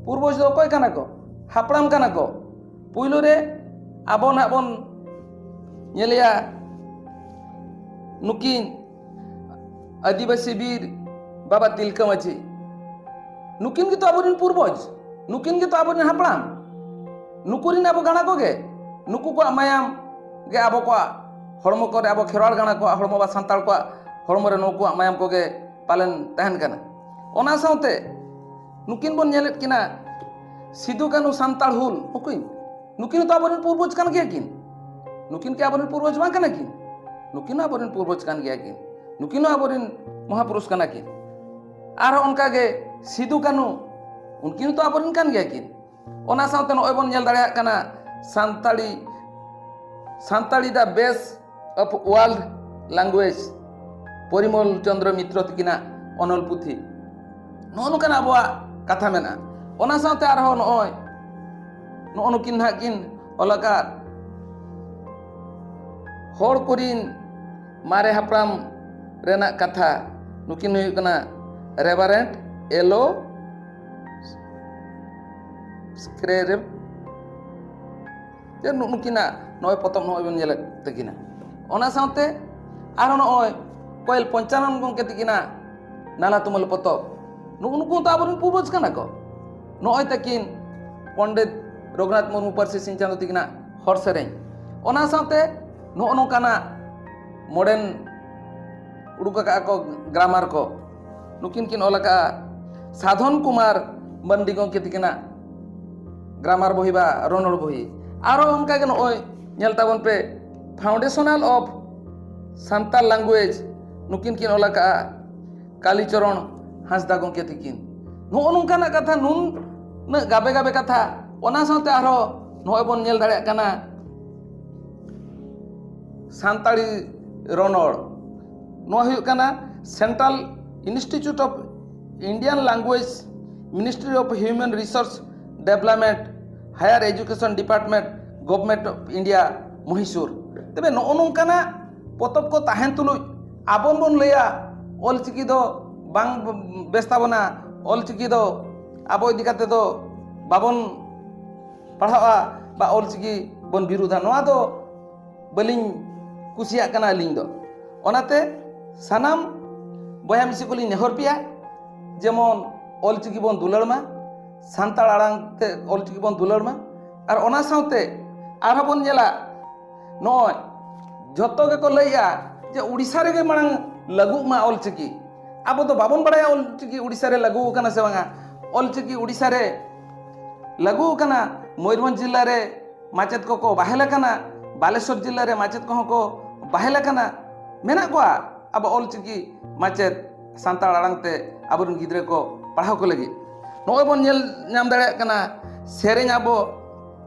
ᱯᱩᱨᱵᱚᱡᱽ ᱫᱚ ᱚᱠᱚᱭ ᱠᱟᱱᱟ ᱠᱚ? ᱦᱟᱯᱲᱟᱢ ᱠᱟᱱᱟ ᱠᱚ᱾ ᱯᱩᱭᱞᱩ ᱨᱮ ᱟᱵᱚ ᱱᱟᱦᱟᱜ ᱵᱚᱱ ᱧᱮᱞᱮᱭᱟ ᱱᱩᱠᱤᱱ ᱟᱹᱫᱤᱵᱟᱹᱥᱤ ᱵᱤᱨ ᱵᱟᱵᱟ ᱛᱤᱞᱠᱟᱹ ᱢᱟᱹᱡᱷᱤ, ᱱᱩᱠᱤᱱ ᱜᱮᱛᱚ ᱟᱵᱚᱨᱮᱱ ᱯᱩᱨᱵᱚᱡᱽ, ᱱᱩᱠᱤᱱ ᱜᱮᱛᱚ ᱟᱵᱚᱨᱮᱱ ᱦᱟᱯᱲᱟᱢ, ᱱᱩᱠᱩ ᱨᱮᱱ ᱟᱵᱚ ᱜᱟᱬᱟ ᱠᱚᱜᱮ, ᱱᱩᱠᱩ ᱠᱚᱣᱟᱜ ᱢᱟᱭᱟᱢ ᱜᱮ ᱟᱵᱚ ᱠᱚᱣᱟᱜ ᱦᱚᱲᱢᱚ ᱠᱚᱨᱮ, ᱟᱵᱚ ᱠᱷᱮᱨᱣᱟᱲ ᱜᱟᱬᱟ ᱠᱚᱣᱟᱜ ᱦᱚᱲᱢᱚ ᱵᱟ ᱥᱟᱱᱛᱟᱲ ᱠᱚᱣᱟᱜ ᱦᱚᱲᱢᱚ ᱨᱮ ᱱᱩᱠᱩᱣᱟᱜ ᱢᱟᱭᱟᱢ ᱠᱚᱜᱮ ᱯᱟᱞᱮᱱ ᱛᱟᱦᱮᱱ ᱠᱟᱱᱟ᱾ ᱚᱱᱟ ᱥᱟᱶᱛᱮ ᱱᱩᱠᱤᱱ ᱵᱚᱱ ᱧᱮᱞᱮᱫ ᱠᱤᱱᱟ ᱥᱤᱫᱩ ᱠᱟᱹᱱᱦᱩ ᱥᱟᱱᱛᱟᱲ ᱦᱩᱞ, ᱱᱩᱠᱤᱱ, ᱱᱩᱠᱤᱱ ᱦᱚᱸᱛᱚ ᱟᱵᱚᱨᱮᱱ ᱯᱩᱨᱵᱚᱡᱽ ᱠᱟᱱ ᱜᱮᱭᱟ ᱠᱤᱱ᱾ ᱱᱩᱠᱤᱱ ᱠᱤ ᱟᱵᱚᱨᱮᱱ ᱯᱩᱨᱵᱚᱡᱽ ᱵᱟᱝ ᱠᱟᱱᱟ ᱠᱤᱱ? ᱱᱩᱠᱤᱱ ᱦᱚᱸ ᱟᱵᱚᱨᱮᱱ ᱯᱩᱨᱵᱚᱡᱽ ᱠᱟᱱ ᱜᱮᱭᱟ ᱠᱤᱱ᱾ ᱱᱩᱠᱤᱱ ᱦᱚᱸ ᱟᱵᱚᱨᱮᱱ ᱢᱚᱦᱟᱯᱩᱨᱩᱥ ᱠᱟᱱᱟ ᱠᱤᱱ᱾ ᱟᱨᱦᱚᱸ ᱚᱱᱠᱟᱜᱮ ᱥᱤᱫᱩ ᱠᱟᱹᱱᱦᱩ, ᱩᱱᱠᱤᱱ ᱦᱚᱸᱛᱚ ᱟᱵᱚᱨᱮᱱ ᱠᱟᱱ ᱜᱮᱭᱟ ᱠᱤᱱ᱾ ᱚᱱᱟ ᱥᱟᱶᱛᱮ ᱱᱚᱜᱼᱚᱭ ᱵᱚᱱ ᱧᱮᱞ ᱫᱟᱲᱮᱭᱟᱜ ᱠᱟᱱᱟ Santali, Santali the best of world language, ᱯᱚᱨᱤᱢᱚᱞ ᱪᱚᱸᱫᱽᱨᱚ ᱢᱤᱛᱨᱚ ᱛᱤᱠᱤᱱᱟᱜ ᱚᱱᱚᱞ ᱯᱩᱛᱷᱤ᱾ ᱱᱚᱜᱼᱚ ᱱᱚᱝᱠᱟᱱᱟᱜ ᱟᱵᱚᱣᱟᱜ ᱠᱟᱛᱷᱟ ᱢᱮᱱᱟᱜᱼᱟ᱾ ᱚᱱᱟ ᱥᱟᱶᱛᱮ ᱟᱨᱦᱚᱸ ᱱᱚᱜᱼᱚᱭ ᱱᱚᱜᱼᱚ ᱱᱩᱠᱤᱱ ᱱᱟᱦᱟᱜ ᱠᱤᱱ ᱚᱞ ᱟᱠᱟᱫ ᱦᱚᱲ ᱠᱚᱨᱤᱱ ᱢᱟᱨᱮ ᱦᱟᱯᱲᱟᱢ ᱨᱮᱱᱟᱜ ᱠᱟᱛᱷᱟ᱾ ᱱᱩᱠᱤᱱ ᱦᱩᱭᱩᱜ ᱠᱟᱱᱟ ᱨᱮᱵᱟᱨᱮᱱᱴ ᱮᱞᱳ ᱥᱠᱨᱮᱨᱮᱯ᱾ ᱡᱮ ᱱᱩ-, ᱱᱩᱠᱤᱱᱟᱜ ᱱᱚᱜᱼᱚᱭ ᱯᱚᱛᱚᱵ ᱱᱚᱜᱼᱚᱭ ᱵᱚᱱ ᱧᱮᱞᱮᱫ ᱛᱟᱹᱠᱤᱱᱟ᱾ ᱚᱱᱟ ᱥᱟᱶᱛᱮ ᱟᱨᱦᱚᱸ ᱱᱚᱜᱼᱚᱭ ᱠᱚᱭᱮᱞ ᱯᱚᱧᱪᱟᱱᱚᱱ ᱜᱚᱢᱠᱮ ᱛᱟᱹᱠᱤᱱᱟᱜ ᱱᱟᱞᱟ ᱛᱩᱢᱟᱹᱞ ᱯᱚᱛᱚᱵ, ᱱᱩᱜᱼᱩ ᱱᱩᱠᱩ ᱦᱚᱸᱛᱚ ᱟᱵᱚᱨᱮᱱ ᱯᱩᱨᱵᱚᱡᱽ ᱠᱟᱱᱟ ᱠᱚ᱾ ᱱᱚᱜᱼᱚᱭ ᱛᱟᱹᱠᱤᱱ ᱯᱚᱱᱰᱤᱛ ᱨᱚᱜᱷᱩᱱᱟᱛᱷ ᱢᱩᱨᱢᱩ ᱯᱟᱹᱨᱥᱤ ᱥᱤᱧ ᱪᱟᱸᱫᱚ ᱛᱟᱹᱠᱤᱱᱟᱜ ᱦᱚᱲ ᱥᱮᱨᱮᱧ, ᱚᱱᱟ ᱥᱟᱶᱛᱮ ᱱᱚᱜᱼᱚ ᱱᱚᱝᱠᱟᱱᱟᱜ ᱢᱚᱰᱟᱨᱱ ᱩᱰᱩᱠ ᱟᱠᱟᱫᱼᱟ ᱠᱚ ᱜᱨᱟᱢᱟᱨ ᱠᱚ, ᱱᱩᱠᱤᱱ ᱠᱤᱱ ᱚᱞ ᱟᱠᱟᱫᱼᱟ ᱥᱟᱫᱷᱚᱱ ᱠᱩᱢᱟᱨ ᱢᱟᱱᱰᱤ ᱜᱚᱢᱠᱮ ᱛᱟᱹᱠᱤᱱᱟᱜ ᱜᱨᱟᱢᱟᱨ ᱵᱚᱦᱤ ᱵᱟ ᱨᱚᱱᱚᱲ ᱵᱚᱦᱤ᱾ ᱟᱨᱚ ᱚᱱᱠᱟᱜᱮ ᱱᱚᱜᱼᱚᱭ ᱧᱮᱞ ᱛᱟᱵᱚᱱ ᱯᱮ, Foundation of Santal Language, ᱱᱩᱠᱤᱱ ᱠᱤᱱ ᱚᱞ ᱟᱠᱟᱫᱼᱟ ᱠᱟᱞᱤᱪᱚᱨᱚᱬ ᱦᱟᱸᱥᱫᱟ ᱜᱚᱢᱠᱮ ᱛᱟᱹᱠᱤᱱ᱾ ᱱᱚᱜᱼᱚ ᱱᱚᱝᱠᱟᱱᱟᱜ ᱠᱟᱛᱷᱟ, ᱱᱩᱱᱟᱹᱜ ᱜᱟᱵᱮ ᱜᱟᱵᱮ ᱠᱟᱛᱷᱟ᱾ ᱚᱱᱟ ᱥᱟᱶᱛᱮ ᱟᱨᱦᱚᱸ ᱱᱚᱜᱼᱚᱭ ᱵᱚᱱ ᱧᱮᱞ ᱫᱟᱲᱮᱭᱟᱜ ᱠᱟᱱᱟ ᱥᱟᱱᱛᱟᱲᱤ ᱨᱚᱱᱚᱲ᱾ ᱱᱚᱣᱟ ᱦᱩᱭᱩᱜ ᱠᱟᱱᱟ Central Institute of Indian Language, Ministry of Human Resource Development, Higher Education Department, Government of India, ᱢᱚᱦᱤᱥᱩᱨ᱾ ᱛᱚᱵᱮ ᱱᱚᱜᱼᱚ ᱱᱚᱝᱠᱟᱱᱟᱜ ᱯᱚᱛᱚᱵ ᱠᱚ ᱛᱟᱦᱮᱱ ᱛᱩᱞᱩᱡ ᱟᱵᱚ ᱵᱚᱱ ᱞᱟᱹᱭᱟ ᱚᱞᱪᱤᱠᱤ ᱫᱚ ᱵᱟᱝ ᱵᱮᱥ ᱛᱟᱵᱚᱱᱟ, ᱚᱞᱪᱤᱠᱤ ᱫᱚ ᱟᱵᱚ ᱤᱫᱤ ᱠᱟᱛᱮ ᱫᱚ ᱵᱟᱵᱚᱱ ᱯᱟᱲᱦᱟᱜᱼᱟ ᱵᱟ ᱚᱞᱪᱤᱠᱤ ᱵᱚᱱ ᱵᱤᱨᱩᱫᱷᱟ, ᱱᱚᱣᱟ ᱫᱚ ᱵᱟᱹᱞᱤᱧ ᱠᱩᱥᱤᱭᱟᱜ ᱠᱟᱱᱟ ᱟᱹᱞᱤᱧ ᱫᱚ᱾ ᱚᱱᱟᱛᱮ ᱥᱟᱱᱟᱢ ᱵᱚᱭᱦᱟ ᱢᱤᱥᱤ ᱠᱚᱞᱤᱧ ᱱᱮᱦᱚᱨ ᱯᱮᱭᱟ, ᱡᱮᱢᱚᱱ ᱚᱞᱪᱤᱠᱤ ᱵᱚᱱ ᱫᱩᱞᱟᱹᱲ ᱢᱟ, ᱥᱟᱱᱛᱟᱲ ᱟᱲᱟᱝ ᱛᱮ ᱚᱞᱪᱤᱠᱤ ᱵᱚᱱ ᱫᱩᱞᱟᱹᱲ ᱢᱟ᱾ ᱟᱨ ᱚᱱᱟ ᱥᱟᱶᱛᱮ ᱟᱨᱦᱚᱸ ᱵᱚᱱ ᱧᱮᱞᱟ, ᱱᱚᱜᱼᱚᱭ ᱡᱷᱚᱛᱚ ᱜᱮᱠᱚ ᱞᱟᱹᱭᱮᱜᱼᱟ ᱡᱮ ᱩᱲᱤᱥᱥᱟ ᱨᱮᱜᱮ ᱢᱟᱲᱟᱝ ᱞᱟᱹᱜᱩᱜ ᱢᱟ ᱚᱞᱪᱤᱠᱤ᱾ ᱟᱵᱚ ᱫᱚ ᱵᱟᱵᱚᱱ ᱵᱟᱲᱟᱭᱟ ᱚᱞᱪᱤᱠᱤ ᱩᱲᱤᱥᱥᱟ ᱨᱮ ᱞᱟᱹᱜᱩ ᱟᱠᱟᱱᱟ ᱥᱮ ᱵᱟᱝᱟ᱾ ᱚᱞᱪᱤᱠᱤ ᱩᱲᱤᱥᱥᱟ ᱨᱮ ᱞᱟᱹᱜᱩ ᱟᱠᱟᱱᱟ, ᱢᱚᱭᱩᱨᱵᱷᱚᱸᱡᱽ ᱡᱤᱞᱟ ᱨᱮ ᱢᱟᱪᱮᱫ ᱠᱚᱠᱚ ᱵᱟᱦᱮᱞ ᱟᱠᱟᱱᱟ, ᱵᱟᱞᱮᱥᱚᱨ ᱡᱤᱞᱟ ᱨᱮ ᱢᱟᱪᱮᱫ ᱠᱚᱦᱚᱸ ᱠᱚ ᱵᱟᱦᱮᱞ ᱟᱠᱟᱱᱟ, ᱢᱮᱱᱟᱜ ᱠᱚᱣᱟ ᱟᱵᱚ ᱚᱞᱪᱤᱠᱤ ᱢᱟᱪᱮᱫ ᱥᱟᱱᱛᱟᱲ ᱟᱲᱟᱝ ᱛᱮ ᱟᱵᱚᱨᱮᱱ ᱜᱤᱫᱽᱨᱟᱹ ᱠᱚ ᱯᱟᱲᱦᱟᱣ ᱠᱚ ᱞᱟᱹᱜᱤᱫ᱾ ᱱᱚᱜᱼᱚᱭ ᱵᱚᱱ ᱧᱮᱞ ᱧᱟᱢ ᱫᱟᱲᱮᱭᱟᱜ ᱠᱟᱱᱟ, ᱥᱮᱨᱮᱧ ᱟᱵᱚ,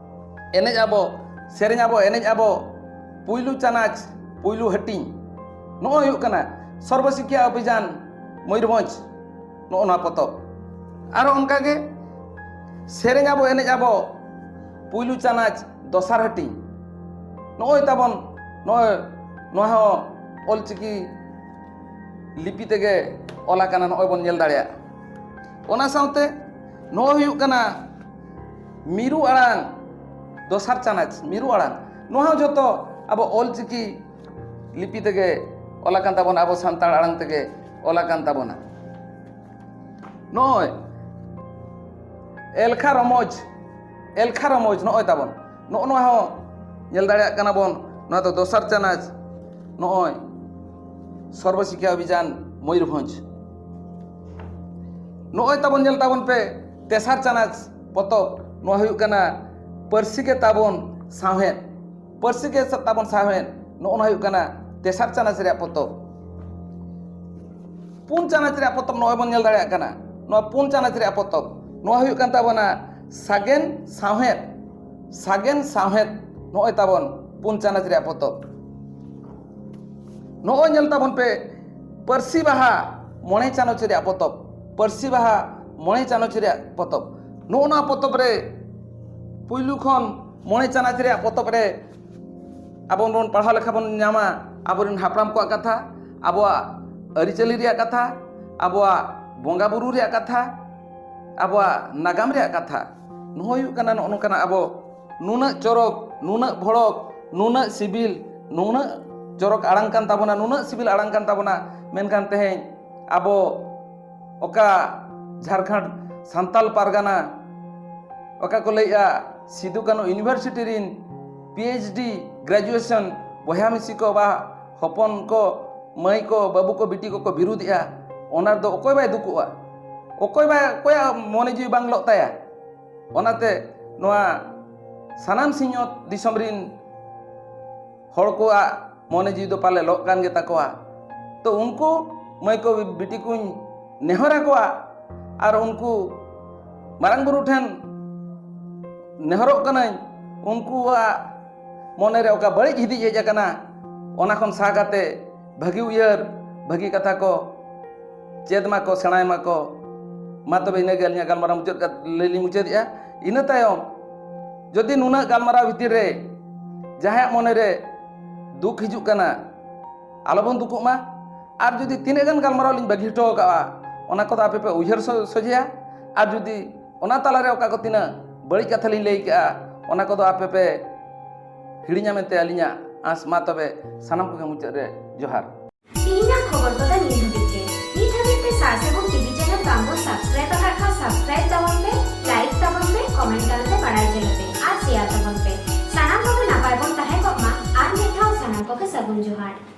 ᱮᱱᱮᱡ ᱟᱵᱚ, ᱥᱮᱨᱮᱧ ᱟᱵᱚ, ᱮᱱᱮᱡ ᱟᱵᱚ, ᱯᱩᱭᱞᱩ ᱪᱟᱱᱟᱪ, ᱯᱩᱭᱞᱩ ᱦᱟᱹᱴᱤᱧ᱾ ᱱᱚᱜᱼᱚᱭ ᱦᱩᱭᱩᱜ ᱠᱟᱱᱟ ᱥᱚᱨᱵᱚ ᱥᱤᱠᱠᱷᱟ ᱚᱵᱷᱤᱡᱟᱱ ᱢᱚᱭᱩᱨᱵᱷᱚᱸᱡᱽ, ᱱᱚᱜᱼᱚ ᱱᱚᱣᱟ ᱯᱚᱛᱚᱵ᱾ ᱟᱨᱚ ᱚᱱᱠᱟᱜᱮ ᱥᱮᱨᱮᱧ ᱟᱵᱚ, ᱮᱱᱮᱡ ᱟᱵᱚ, ᱯᱩᱭᱞᱩ ᱪᱟᱱᱟᱪ, ᱫᱚᱥᱟᱨ ᱦᱟᱹᱴᱤᱧ᱾ ᱱᱚᱜᱼᱚᱭ ᱛᱟᱵᱚᱱ, ᱱᱚᱜᱼᱚᱭ ᱱᱚᱣᱟ ᱦᱚᱸ ᱚᱞᱪᱤᱠᱤ ᱞᱤᱯᱤ ᱛᱮᱜᱮ ᱚᱞ ᱟᱠᱟᱱᱟ, ᱱᱚᱜᱼᱚᱭ ᱵᱚᱱ ᱧᱮᱞ ᱫᱟᱲᱮᱭᱟᱜᱼᱟ᱾ ᱚᱱᱟ ᱥᱟᱶᱛᱮ ᱱᱚᱜᱼᱚᱭ ᱦᱩᱭᱩᱜ ᱠᱟᱱᱟ ᱢᱤᱨᱩ ᱟᱲᱟᱝ, ᱫᱚᱥᱟᱨ ᱪᱟᱱᱟᱪ, ᱢᱤᱨᱩ ᱟᱲᱟᱝ᱾ ᱱᱚᱣᱟ ᱦᱚᱸ ᱡᱷᱚᱛᱚ ᱟᱵᱚ ᱚᱞᱪᱤᱠᱤ ᱞᱤᱯᱤ ᱛᱮᱜᱮ ᱚᱞ ᱟᱠᱟᱱ ᱛᱟᱵᱚᱱᱟ, ᱟᱵᱚ ᱥᱟᱱᱛᱟᱲ ᱟᱲᱟᱝ ᱛᱮᱜᱮ ᱚᱞ ᱟᱠᱟᱱ ᱛᱟᱵᱚᱱᱟ᱾ ᱱᱚᱜᱼᱚᱭ ᱮᱞᱠᱷᱟ ᱨᱚᱢᱚᱡᱽ, ᱮᱞᱠᱷᱟ ᱨᱚᱢᱚᱡᱽ ᱱᱚᱜᱼᱚᱭ ᱛᱟᱵᱚᱱ, ᱱᱚᱜᱼᱚ ᱱᱚᱣᱟ ᱦᱚᱸ ᱧᱮᱞ ᱫᱟᱲᱮᱭᱟᱜ ᱠᱟᱱᱟ ᱵᱚᱱ, ᱱᱚᱣᱟ ᱫᱚ ᱫᱚᱥᱟᱨ ᱪᱟᱱᱟᱪ, ᱱᱚᱜᱼᱚᱭ ᱥᱚᱨᱵᱚ ᱥᱤᱠᱠᱷᱟ ᱚᱵᱷᱤᱡᱟᱱ ᱢᱚᱭᱩᱨᱵᱷᱚᱸᱡᱽ᱾ ᱱᱚᱜᱼᱚᱭ ᱛᱟᱵᱚᱱ ᱧᱮᱞ ᱛᱟᱵᱚᱱ ᱯᱮ, ᱛᱮᱥᱟᱨ ᱪᱟᱱᱟᱪ ᱯᱚᱛᱚᱵ, ᱱᱚᱣᱟ ᱦᱩᱭᱩᱜ ᱠᱟᱱᱟ ᱯᱟᱹᱨᱥᱤ ᱜᱮ ᱛᱟᱵᱚᱱ ᱥᱟᱶᱦᱮᱫ, ᱯᱟᱹᱨᱥᱤ ᱜᱮ ᱛᱟᱵᱚᱱ ᱥᱟᱶᱦᱮᱫ, ᱱᱚᱜᱼᱚ ᱱᱚᱣᱟ ᱦᱩᱭᱩᱜ ᱠᱟᱱᱟ ᱛᱮᱥᱟᱨ ᱪᱟᱱᱟᱪ ᱨᱮᱭᱟᱜ ᱯᱚᱛᱚᱵ᱾ ᱯᱩᱱ ᱪᱟᱱᱟᱪ ᱨᱮᱭᱟᱜ ᱯᱚᱛᱚᱵ ᱱᱚᱜᱼᱚᱭ ᱵᱚᱱ ᱧᱮᱞ ᱫᱟᱲᱮᱭᱟᱜ ᱠᱟᱱᱟ, ᱱᱚᱣᱟ ᱯᱩᱱ ᱪᱟᱱᱟᱪ ᱨᱮᱭᱟᱜ ᱯᱚᱛᱚᱵ, ᱱᱚᱣᱟ ᱦᱩᱭᱩᱜ ᱠᱟᱱ ᱛᱟᱵᱚᱱᱟ ᱥᱟᱜᱮᱱ ᱥᱟᱶᱦᱮᱫ, ᱥᱟᱜᱮᱱ ᱥᱟᱶᱦᱮᱫ, ᱱᱚᱜᱼᱚᱭ ᱛᱟᱵᱚᱱ ᱯᱩᱱ ᱪᱟᱱᱟᱪ ᱨᱮᱭᱟᱜ ᱯᱚᱛᱚᱵ᱾ ᱱᱚᱜᱼᱚᱭ ᱧᱮᱞ ᱛᱟᱵᱚᱱ ᱯᱮ, ᱯᱟᱹᱨᱥᱤ ᱵᱟᱦᱟ ᱢᱚᱬᱮ ᱪᱟᱱᱟᱪ ᱨᱮᱭᱟᱜ ᱯᱚᱛᱚᱵ, ᱯᱟᱹᱨᱥᱤ ᱵᱟᱦᱟ ᱢᱚᱬᱮ ᱪᱟᱱᱟᱪ ᱨᱮᱭᱟᱜ ᱯᱚᱛᱚᱵ, ᱱᱚᱜᱼᱚ ᱱᱚᱣᱟ ᱯᱚᱛᱚᱵ ᱨᱮ ᱯᱩᱭᱞᱩ ᱠᱷᱚᱱ ᱢᱚᱬᱮ ᱪᱟᱱᱟᱪ ᱨᱮᱭᱟᱜ ᱯᱚᱛᱚᱵ ᱨᱮ ᱟᱵᱚ ᱵᱚᱱ ᱯᱟᱲᱦᱟᱣ ᱞᱮᱠᱷᱟᱱ ᱵᱚᱱ ᱧᱟᱢᱟ ᱟᱵᱚᱨᱮᱱ ᱦᱟᱯᱲᱟᱢ ᱠᱚᱣᱟᱜ ᱠᱟᱛᱷᱟ, ᱟᱵᱚᱣᱟᱜ ᱟᱹᱨᱤᱪᱟᱹᱞᱤ ᱨᱮᱭᱟᱜ ᱠᱟᱛᱷᱟ, ᱟᱵᱚᱣᱟᱜ ᱵᱚᱸᱜᱟ ᱵᱩᱨᱩ ᱨᱮᱭᱟᱜ ᱠᱟᱛᱷᱟ, ᱟᱵᱚᱣᱟᱜ ᱱᱟᱜᱟᱢ ᱨᱮᱭᱟᱜ ᱠᱟᱛᱷᱟ᱾ ᱱᱚᱜᱼᱚᱭ ᱦᱩᱭᱩᱜ ᱠᱟᱱᱟ ᱱᱚᱜᱼᱚ ᱱᱚᱝᱠᱟᱱᱟᱜ ᱟᱵᱚ ᱱᱩᱱᱟᱹᱜ ᱪᱚᱨᱚᱠ, ᱱᱩᱱᱟᱹᱜ ᱵᱷᱚᱲᱚᱠ, ᱱᱩᱱᱟᱹᱜ ᱥᱤᱵᱤᱞ, ᱱᱩᱱᱟᱹᱜ ᱪᱚᱨᱚᱠ ᱟᱲᱟᱝ ᱠᱟᱱ ᱛᱟᱵᱚᱱᱟ, ᱱᱩᱱᱟᱹᱜ ᱥᱤᱵᱤᱞ ᱟᱲᱟᱝ ᱠᱟᱱ ᱛᱟᱵᱚᱱᱟ, ᱢᱮᱱᱠᱷᱟᱱ ᱛᱮᱦᱮᱧ ᱟᱵᱚ ᱚᱠᱟ ᱡᱷᱟᱲᱠᱷᱚᱸᱰ ᱥᱟᱱᱛᱟᱞ ᱯᱟᱨᱜᱟᱱᱟ, ᱚᱠᱟ ᱠᱚ ᱞᱟᱹᱭᱮᱜᱼᱟ ᱥᱤᱫᱩ ᱠᱟᱹᱱᱦᱩ ᱤᱭᱩᱱᱤᱵᱷᱟᱨᱥᱤᱴᱤ ᱨᱤᱱ PhD graduation ᱵᱚᱭᱦᱟ ᱢᱤᱥᱤ ᱠᱚ ᱵᱟ ᱦᱚᱯᱚᱱ ᱠᱚ, ᱢᱟᱹᱭ ᱠᱚ, ᱵᱟᱹᱵᱩ ᱠᱚ, ᱵᱤᱴᱤ ᱠᱚᱠᱚ ᱵᱤᱨᱩᱫᱷᱮᱜᱼᱟ, ᱚᱱᱟ ᱨᱮᱫᱚ ᱚᱠᱚᱭ ᱵᱟᱭ ᱫᱩᱠᱩᱜᱼᱟ? ᱚᱠᱚᱭ ᱵᱟᱭ, ᱚᱠᱚᱭᱟᱜ ᱢᱚᱱᱮ ᱡᱤᱣᱤ ᱵᱟᱝ ᱞᱚᱜ ᱛᱟᱭᱟ? ᱚᱱᱟᱛᱮ ᱱᱚᱣᱟ ᱥᱟᱱᱟᱢ ᱥᱤᱧᱚᱛ ᱫᱤᱥᱚᱢ ᱨᱤᱱ ᱦᱚᱲ ᱠᱚᱣᱟᱜ ᱢᱚᱱᱮ ᱡᱤᱣᱤ ᱫᱚ ᱯᱟᱞᱮ ᱞᱚᱜ ᱠᱟᱱ ᱜᱮᱛᱟ ᱠᱚᱣᱟ᱾ ᱛᱚ ᱩᱱᱠᱩ ᱢᱟᱹᱭ ᱠᱚ ᱵᱤᱴᱤ ᱠᱚᱧ ᱱᱮᱦᱚᱨ ᱟᱠᱚᱣᱟ ᱟᱨ ᱩᱱᱠᱩ ᱢᱟᱨᱟᱝ ᱵᱩᱨᱩ ᱴᱷᱮᱱ ᱱᱮᱦᱚᱨᱚᱜ ᱠᱟᱹᱱᱟᱹᱧ, ᱩᱱᱠᱩᱣᱟᱜ ᱢᱚᱱᱮ ᱨᱮ ᱚᱠᱟ ᱵᱟᱹᱲᱤᱡ ᱦᱤᱫᱤᱡ ᱦᱮᱡ ᱟᱠᱟᱱᱟ, ᱚᱱᱟ ᱠᱷᱚᱱ ᱥᱟᱦᱟ ᱠᱟᱛᱮ ᱵᱷᱟᱹᱜᱤ ᱩᱭᱦᱟᱹᱨ, ᱵᱷᱟᱹᱜᱤ ᱠᱟᱛᱷᱟ ᱠᱚ ᱪᱮᱫ ᱢᱟᱠᱚ, ᱥᱮᱬᱟᱭ ᱢᱟᱠᱚ᱾ ᱢᱟ ᱛᱚᱵᱮ ᱤᱱᱟᱹᱜᱮ ᱟᱹᱞᱤᱧᱟᱜ ᱜᱟᱞᱢᱟᱨᱟᱣ ᱢᱩᱪᱟᱹᱫ ᱠᱟᱛᱮ ᱞᱟᱹᱭ ᱞᱤᱧ ᱢᱩᱪᱟᱹᱫᱮᱜᱼᱟ᱾ ᱤᱱᱟᱹ ᱛᱟᱭᱚᱢ ᱡᱩᱫᱤ ᱱᱩᱱᱟᱹᱜ ᱜᱟᱞᱢᱟᱨᱟᱣ ᱵᱷᱤᱛᱤᱨ ᱨᱮ ᱡᱟᱦᱟᱸᱭᱟᱜ ᱢᱚᱱᱮ ᱨᱮ ᱫᱩᱠ ᱦᱤᱡᱩᱜ ᱠᱟᱱᱟ, ᱟᱞᱚᱵᱚᱱ ᱫᱩᱠᱩᱜ ᱢᱟ᱾ ᱟᱨ ᱡᱩᱫᱤ ᱛᱤᱱᱟᱹᱜ ᱜᱟᱱ ᱜᱟᱞᱢᱟᱨᱟᱣ ᱞᱤᱧ ᱵᱟᱹᱜᱤ ᱦᱚᱴᱚ ᱟᱠᱟᱫᱼᱟ, ᱚᱱᱟ ᱠᱚᱫᱚ ᱟᱯᱮ ᱯᱮ ᱩᱭᱦᱟᱹᱨ ᱥᱚ-, ᱥᱚᱡᱷᱮᱭᱟ᱾ ᱟᱨ ᱡᱩᱫᱤ ᱚᱱᱟ ᱛᱟᱞᱟᱨᱮ ᱚᱠᱟ ᱠᱚ ᱛᱤᱱᱟᱹᱜ ᱵᱟᱹᱲᱤᱡ ᱠᱟᱛᱷᱟ ᱞᱤᱧ ᱞᱟᱹᱭ ᱠᱟᱜᱼᱟ, ᱚᱱᱟ ᱠᱚᱫᱚ ᱟᱯᱮ ᱯᱮ ᱦᱤᱲᱤᱧᱟ ᱢᱮᱱᱛᱮ ᱟᱹᱞᱤᱧᱟᱜ ᱟᱸᱥ᱾ ᱢᱟ ᱛᱚᱵᱮ ᱥᱟᱱᱟᱢ ᱠᱚᱜᱮ ᱢᱩᱪᱟᱹᱫ ᱨᱮ ᱡᱚᱦᱟᱨ᱾ ᱛᱮᱦᱮᱧᱟᱜ ᱠᱷᱚᱵᱚᱨ ᱠᱚᱫᱚ ᱱᱤᱭᱟᱹ ᱦᱟᱹᱵᱤᱡ ᱜᱮ᱾ ᱱᱤᱛ ᱦᱟᱹᱵᱤᱡ ᱛᱮ ᱥᱟᱨ ᱥᱟᱹᱜᱩᱱ ᱴᱤᱵᱷᱤ ᱪᱮᱱᱮᱞ ᱵᱟᱝ ᱵᱚᱱ ᱥᱟᱵᱥᱠᱨᱟᱭᱤᱵ ᱟᱠᱟᱫ ᱠᱷᱟᱱ ᱥᱟᱵᱥᱠᱨᱟᱭᱤᱵ ᱛᱟᱵᱚᱱ ᱯᱮ, ᱞᱟᱭᱤᱠ ᱛᱟᱵᱚᱱ ᱯᱮ, ᱠᱚᱢᱮᱱᱴ ᱛᱟᱞᱟᱛᱮ ᱵᱟᱲᱟᱭ ᱦᱚᱪᱚ ᱞᱮᱯᱮ ᱟᱨ ᱥᱮᱭᱟᱨ ᱛᱟᱵᱚᱱ ᱯᱮ᱾ ᱥᱟᱱᱟᱢ ᱠᱚᱜᱮ ᱱᱟᱯᱟᱭ ᱵᱚᱱ ᱛᱟᱦᱮᱸ ᱠᱚᱜ ᱢᱟ᱾ ᱟᱨ ᱢᱤᱫ ᱫᱷᱟᱣ ᱥᱟᱱᱟᱢ ᱠᱚᱜᱮ ᱥᱟᱹᱜᱩᱱ ᱡᱚᱦᱟᱨ᱾